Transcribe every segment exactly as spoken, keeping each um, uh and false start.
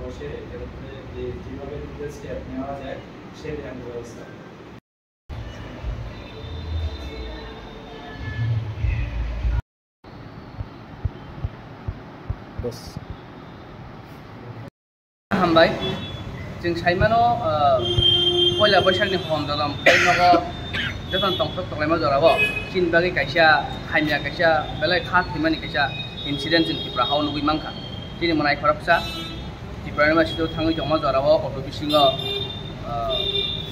বসে এর উপরে যে যেভাবে নিজের স্টেপ নেওয়া যায় সেই ধ্যান ব্যবস্থা। Hambai. Chwng saimano, ah, poila Boishakni hondolom khe nogo jotono tongthok tonglaima jorao chini bagwi kaisa hamya, kaisa belai kha thwimani kaisa incident chwng Tripura hao nugwi mankha. Chini mwnai khoroksa Tripura University o thangwi tongma jorao auto bisingo, ah,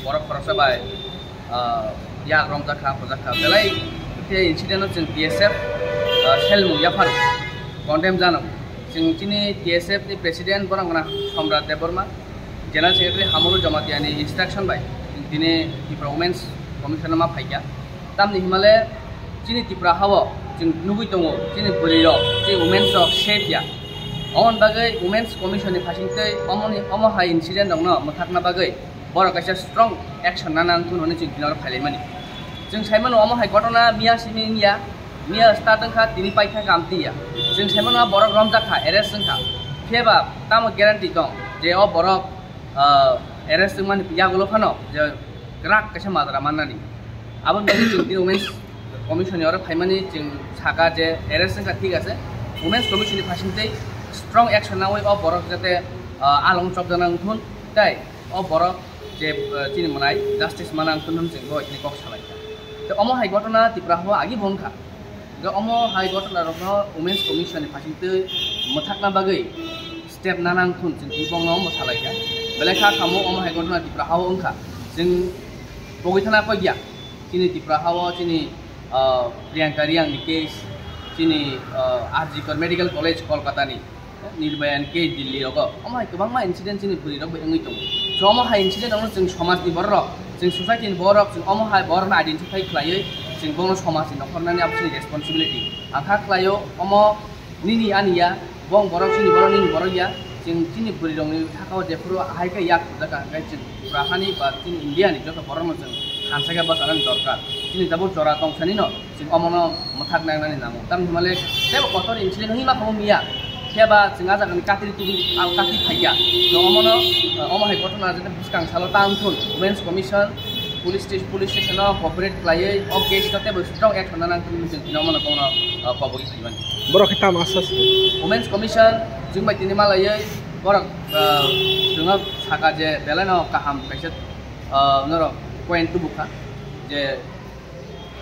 borok khoroksa bai ah, yak romjakha, hojakha. Belai khe incident-o chwng T S F, ah, selmung yaphar condemn jano. Chwng chini T S F ni president borok wngkha Somrat Debbarma, General Secretary Hamuru Jamatia ni instruction bai tini Tripura Women's Commission ma phaikha. Tamni himale chini Tripura hao chwng nugwi tongo, chini bwrwi rok, chini women's rok safe ya. Omoni bagwi Women's Commission ni phasingtwi omoni, omo hai incident rokno mwthakna bagwi borok kaisa strong action nana wngthun hwnwi chwng tini oro phailaimani. Chwng saimano omo hai gotona miya simi wngya, miya start wngkha tini paikha khe amtwi ya. Chwng saimano borok romjakha, arrest wngkha. Phiya ba tamo guarantee tong je o borok, ah, arrest wngmani yagulo phano je kwrak kaisa majra mannani. Aboni bagwi chwng tini Women's Commission ni oro phaimani chwng saka je arrest wngkha thik ase, Women's Commission ni phasingtwi strong action nawi o borok jate, ah, along chopjana wngthun tei o borok je, eh, chini mwnai justice mana wngthun hwnwi chwng bo chini kok salaikha. Tei omo hai gotona Tripura hao agi bo wngkha. Hwnkhe omo hai gotona rokno Women's Commission ni phasingtwi mwthakna bagwi step nana wngthun chwng tini bongno omo salaikha. Belai kha kamo omo hai gotona Tripura hao wngkha. Chwng pogwi thana kok ya. Chini Tripura hao chini, ah, Priyanka Reang ni case, chini, ah, R G Kar Medical College Kolkata ni, Nirbhaya ni case Delhi rogo. Omo hai kwbangma incident chini bwrwi rok bai wngwi tongo. So omo hai incident rokno chwng somaj ni borok rok, chwng society ni borok rok, chwng omo hai borok no identify khlaiwi chwng bono somaj ni nokhornani abo chini responsibility. Ang kha khlaio omo nini ani ya, bong borok chini borok nini borok ya, chwng chini bwrwi rokni sakao jephuru ahai khe yak khujak kha, hwnkhe chwng Tripura hani ba chini India ni joto borok no chwng thansa khe bachanani dorkar. Chini tabuk jora tongsanino chwng omono mwthak nangnani nango. Tamni hwnmale teibo kotor incident wngwi ma khamu miya. Phiya ba chwng ah jagani katri tubui, ah, katri phaikya. No omono, ah, omo hai gotona jete bwskang salo ta wngthun Women's Commission, police station, police station o cooperate khlaiwi o case no teibo strong action nana wngthun hwnwi chwng tini omono bono, ah, kobogwi phaimani. Borok khe tamo aswk aswk? Women's Commission chwng bai tini malaiwi borok, ah, chwngno saka je belai no kaham kaisa, ah, norok point tubukha je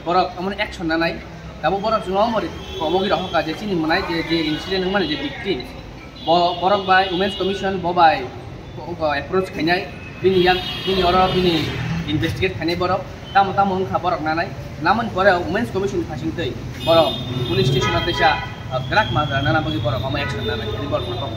borok omono action nanai. Tabuk borok chwngno omo ri-, kobogwi rohorkha je chini mwnai je, je incident wngmani je victim, bo borok bai Women's Commission bo bai bo, bo approach khainai, bini yak, bini oro bini investigate khainai borok, tamo tamo wngkha borok nanai, namoni pore Women's Commission ni phasingtwi borok police station o teisa, ah, kwrak majra nana bagwi borok omo action nanai, borok no kok.